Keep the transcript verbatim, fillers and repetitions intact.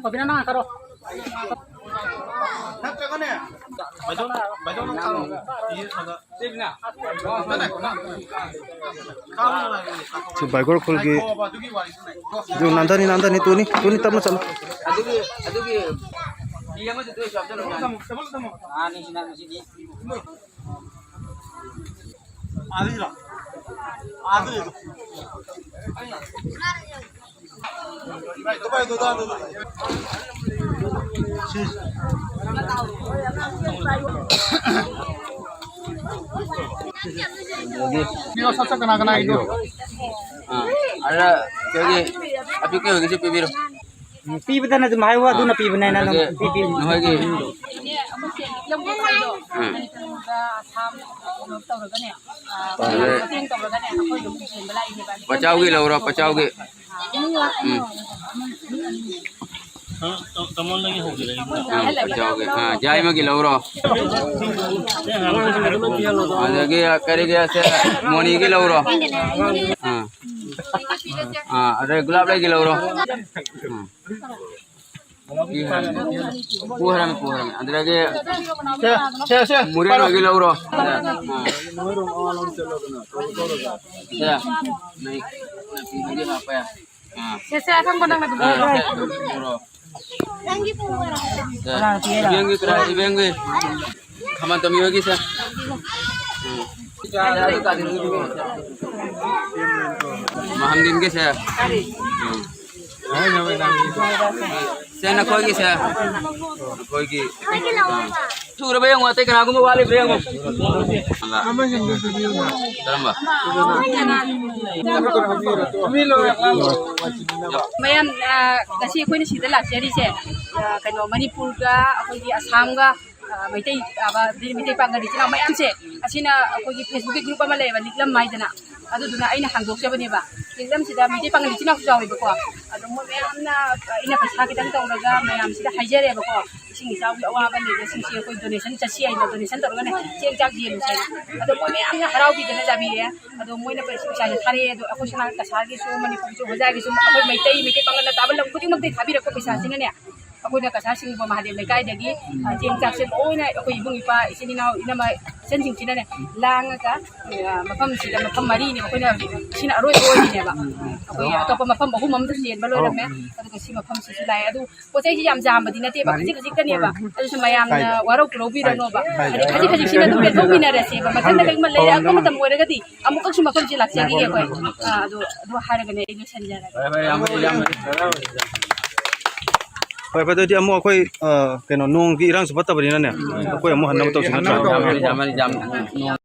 ꯄꯕꯤꯅꯥ, ꯅꯪ ꯉꯥꯏꯈꯣ꯫ ꯁꯤ ꯕꯥꯏꯒꯣꯔ ꯈꯨꯜꯒꯤ, ꯑꯗꯨ ꯅꯥꯟꯊꯅꯤ, ꯅꯥꯟꯊꯅꯤ, ꯇꯨꯅꯤ, ꯇꯨꯅꯤ, ꯇꯞꯅ ꯆꯠꯂꯨ꯫ ꯑꯗꯨꯒꯤ, ꯑꯗꯨꯒꯤ ꯐꯤ ꯑꯃꯁꯨ ꯇꯣꯛꯑꯦ, ꯁ꯭ꯋꯥꯞ ꯆꯠꯂꯨ꯫ ꯑꯥ, ꯅꯤꯡꯁꯤꯡ ꯅꯪ ꯉꯁꯤꯗꯤ꯫ ꯄꯤꯔꯣ, ꯁꯠ ꯁꯠ ꯀꯅꯥ ꯀꯅꯥꯒꯤꯅꯣ? ꯑꯥ, ꯑꯗ ꯀꯩꯒꯤ ꯑꯄꯤꯛꯄ ꯑꯣꯏꯒꯤꯁꯨ ꯄꯤꯕꯤꯔꯣ꯫ ꯎꯝ, ꯄꯤꯕꯗꯅ ꯑꯗꯨꯝ ꯍꯥꯏꯌꯨ, ꯑꯗꯨꯅ ꯄꯤꯕꯅꯦꯅ ꯑꯗꯨꯝ ꯑꯗꯒꯤ ꯄꯤꯕꯤꯌꯨ꯫ ꯅꯈꯣꯏꯒꯤ, ꯏꯅꯦ, ꯑꯩꯈꯣꯏ ꯆꯦ ꯂꯤꯛꯂꯝꯒꯤ ꯈꯥꯏꯗꯣ, ꯎꯝ꯫ ꯃꯅꯤꯄꯨꯔꯗ ꯑꯁꯥꯝ ꯀꯩꯅꯣ ꯇꯧꯔꯒꯅꯦ, ꯑ, ꯑꯗꯒꯤ ꯃꯇꯦꯡ ꯇꯧꯔꯒꯅꯦ, ꯑꯩꯈꯣꯏ ꯑꯗꯨꯝ ꯌꯦꯟꯕ ꯂꯥꯛꯏꯅꯦꯕ꯫ ꯄꯆꯥꯎꯒꯤ ꯂꯧꯔꯣ, ꯄꯆꯥꯎꯒꯤ꯫ ꯎꯝ꯫ ꯎꯝ, ꯄꯆꯥꯎꯒꯤ꯫ ꯑꯥ, ꯌꯥꯏꯃꯒꯤ ꯂꯧꯔꯣ꯫ ꯑꯗꯒꯤ ꯀꯔꯤꯒꯤ ꯑꯁꯦ ꯃꯣꯅꯤꯒꯤ ꯂꯧꯔꯣ꯫ ꯑꯥ꯫ ꯑꯥ, ꯑꯗꯩ ꯒꯨꯂꯥꯞ ꯂꯩꯒꯤ ꯂꯧꯔꯣ꯫ ꯎꯝ꯫ ꯄꯨ ꯍꯥꯏꯔꯝꯃꯦ, ꯄꯨ ꯍꯥꯏꯔꯝꯃꯦ꯫ ꯑꯗꯨꯗꯒꯤ ꯁꯦ, ꯁꯦ, ꯁꯦ꯫ ꯃꯨꯔꯦꯟ ꯍꯣꯏꯒꯤ ꯂꯧꯔꯣ꯫ ꯑꯥ꯫ ꯁꯦ, ꯅꯣꯏ ꯅꯨꯄꯤꯗꯨꯒꯤ ꯍꯥꯞꯄ ꯌꯥꯏ꯫ ꯑꯥ꯫ ꯁꯦ, ꯁꯦ, ꯑꯁꯪꯕ ꯅꯪꯅ ꯑꯗꯨꯝ ꯑꯥ, ꯄꯨꯔꯣ꯫ ꯁꯦ, ꯄꯨꯔꯣ꯫ ꯁꯦ, ꯏꯕꯦꯡꯒꯤ ꯀꯔꯥꯏ, ꯏꯕꯦꯡꯒꯤ? ꯈꯥꯃꯟꯇꯣꯝꯕꯤ ꯍꯣꯏꯒꯤ ꯁꯦ꯫ ꯎꯝ꯫ ꯃꯍꯪꯒꯤꯟꯒꯤ ꯁꯦ꯫ ꯎꯝ꯫ ꯁꯦ, ꯅꯈꯣꯏꯒꯤꯁꯦ꯫ ꯅꯈꯣꯏꯒꯤ꯫ ꯁꯨꯔꯕ ꯌꯦꯡꯉꯣ, ꯑꯇꯩ ꯀꯅꯥꯒꯨꯝꯕ ꯋꯥꯠꯂꯤꯕ꯭ꯔꯥ ꯌꯦꯡꯉꯣ꯫ ꯀꯔꯝꯕ? ꯃꯌꯥꯝ, ꯑ, ꯉꯁꯤ ꯑꯩꯈꯣꯏꯅ ꯁꯤꯗ ꯂꯥꯛꯆꯔꯤꯁꯦ, ꯑ, ꯀꯩꯅꯣ, ꯃꯅꯤꯄꯨꯔꯒ ꯑꯩꯈꯣꯏꯒꯤ ꯑꯁꯥꯝꯒ, ꯑ, ꯃꯩꯇꯩ, ꯑ, ꯃꯩꯇꯩ ꯄꯥꯡꯒꯜ ꯏꯆꯤꯜ ꯏꯅꯥꯎ ꯃꯌꯥꯝꯁꯦ, ꯑꯁꯤꯅ ꯑꯩꯈꯣꯏꯒꯤ Facebookꯀꯤ group ꯑꯃ ꯂꯩꯌꯦꯕ, ꯂꯤꯛꯂꯝ ꯍꯥꯏꯗꯅ, ꯑꯗꯨꯗꯨꯅ ꯑꯩꯅ ꯍꯥꯡꯗꯣꯛꯆꯕꯅꯦꯕ꯫ ꯂꯤꯛꯂꯝꯁꯤꯗ ꯃꯩꯇꯩ ꯄꯥꯡꯒꯜ ꯏꯆꯤꯜ ꯏꯅꯥꯎꯁꯨ ꯌꯥꯎꯋꯦꯕꯀꯣ꯫ ꯑꯗꯣ ꯃꯣꯏ ꯃꯌꯥꯝꯅ, ꯑ, ꯑꯩꯅ ꯄꯩꯁꯥ ꯈꯤꯇꯪ ꯇꯧꯔꯒ ꯃꯌꯥꯝꯁꯤꯗ ꯍꯥꯏꯖꯔꯦꯕꯀꯣ꯫ ꯏꯁꯤꯡ ꯏꯆꯥꯎꯒꯤ ꯑꯋꯥꯕ ꯂꯩꯕꯁꯤꯡꯁꯦ ꯑꯩꯈꯣꯏ ꯗꯣꯅꯦꯁꯟ ꯆꯠꯁꯤ ꯍꯥꯏꯅ ꯗꯣꯅꯦꯁꯟ ꯇꯧꯔꯒꯅꯦ ꯆꯦꯡ ꯆꯥꯛ ꯌꯦꯜꯂꯨꯁꯦꯅ꯫ ꯑꯗꯣ ꯃꯣꯏ ꯃꯌꯥꯝꯅ ꯍꯔꯥꯎꯕꯤꯗꯅ ꯆꯥꯕꯤꯔꯦ꯫ ꯑꯗꯣ ꯃꯣꯏꯅ ꯄꯩꯁꯥꯁꯦ ꯊꯥꯔꯛꯑꯦ꯫ ꯑꯗꯣ ꯑꯩꯈꯣꯏ ꯁꯣꯝ ꯀꯁꯥꯔꯒꯤꯁꯨ, ꯃꯅꯤꯄꯨꯔꯒꯤꯁꯨ, ꯍꯣꯖꯥꯒꯤꯁꯨ, ꯑꯩꯈꯣꯏ ꯃꯩꯇꯩ, ꯃꯩꯇꯩ ꯄꯥꯉꯜꯅ ꯇꯥꯕ ꯂꯝ ꯈꯨꯗꯤꯡꯃꯛꯇꯒꯤ ꯊꯥꯕꯤꯔꯛꯄ ꯄꯩꯁꯥꯁꯤꯅꯅꯦ, ꯑꯩꯈꯣꯏꯅ ꯀꯁꯥꯔ ꯁꯤꯡꯕ ꯃꯍꯥꯗꯦꯕ ꯂꯩꯀꯥꯏꯗꯒꯤ, ꯑ, ꯆꯦꯡ ꯆꯥꯛꯁꯦ ꯂꯣꯏꯅ ꯑꯩꯈꯣꯏ ꯏꯕꯨꯡ ꯏꯄꯥ, ꯏꯆꯤꯟ ꯏꯅꯥꯎ, ꯏꯅꯝꯃ, ꯏꯆꯟꯁꯤꯡꯁꯤꯅꯅꯦ ꯂꯥꯡꯉꯒ, ꯑ, ꯃꯐꯝꯁꯤꯗ, ꯃꯐꯝ ꯃꯔꯤꯅꯦ ꯑꯩꯈꯣꯏꯅ ꯍꯧꯖꯤꯛ, ꯁꯤꯅ ꯑꯔꯣꯏꯕ ꯑꯣꯏꯔꯤꯅꯦꯕ꯫ ꯑꯩꯈꯣꯏ ꯑꯇꯣꯞꯄ ꯃꯐꯝ ꯑꯍꯨꯝ ꯑꯃꯗꯁꯨ ꯌꯦꯟꯕ ꯂꯣꯏꯔꯝꯃꯦ꯫ ꯑꯗꯨꯒ ꯁꯤ ꯃꯐꯝꯁꯤꯁꯨ ꯂꯥꯛꯑꯦ꯫ ꯑꯗꯨ ꯄꯣꯠ ꯆꯩꯁꯤ ꯌꯥꯝ ꯌꯥꯝꯕꯗꯤ ꯅꯠꯇꯦꯕ, ꯈꯖꯤꯛ ꯈꯖꯤꯛꯇꯅꯦꯕ꯫ ꯑꯗꯨꯁꯨ ꯃꯌꯥꯝꯅ ꯋꯥꯔꯧ ꯄꯨꯔꯧꯕꯤꯔꯅꯣꯕ꯫ ꯍꯥꯏꯗꯤ ꯈꯖꯤꯛ ꯈꯖꯤꯛꯁꯤꯅ ꯑꯗꯨꯝ ꯄꯦꯟꯊꯣꯛꯃꯤꯟꯅꯔꯁꯦꯕ꯫ ꯃꯊꯪꯗ ꯀꯩꯒꯨꯝꯕ ꯂꯩꯔꯛꯄ ꯃꯇꯝ ꯑꯣꯏꯔꯒꯗꯤ ꯑꯃꯨꯛꯀꯁꯨ ꯃꯐꯝꯁꯦ ꯂꯥꯛꯆꯈꯤꯒꯦ ꯑꯩꯈꯣꯏ꯫ ꯑ, ꯑꯗꯨ, ꯑꯗꯨ ꯍꯥꯏꯔꯒꯅꯦ ꯑꯩ ꯂꯣꯏꯁꯤꯟꯖꯔꯒꯦ꯫ ꯐꯔꯦ, ꯐꯔꯦ, ꯌꯥꯝ ꯐꯔꯦ, ꯌꯥꯝ ꯐꯔꯦ꯫ ꯐꯔꯦ, ꯐꯔꯦ, ꯑꯗꯨꯗꯤ ꯑꯃꯨꯛ ꯑꯩꯈꯣꯏ, ꯑ, ꯀꯩꯅꯣ, ꯅꯣꯡꯒꯤ ꯏꯔꯥꯡꯁꯨ ꯐꯠꯇꯕꯅꯤꯅꯅꯦ, ꯑꯩꯈꯣꯏ ꯑꯃꯨꯛ ꯍꯟꯅꯕ ꯇꯧꯁꯤ ꯅꯠꯇ꯭ꯔꯥ? ꯌꯥꯝ ꯐꯔꯦ, ꯌꯥꯝ ꯐꯔꯦ, ꯌꯥꯝ ꯐꯔꯦ꯫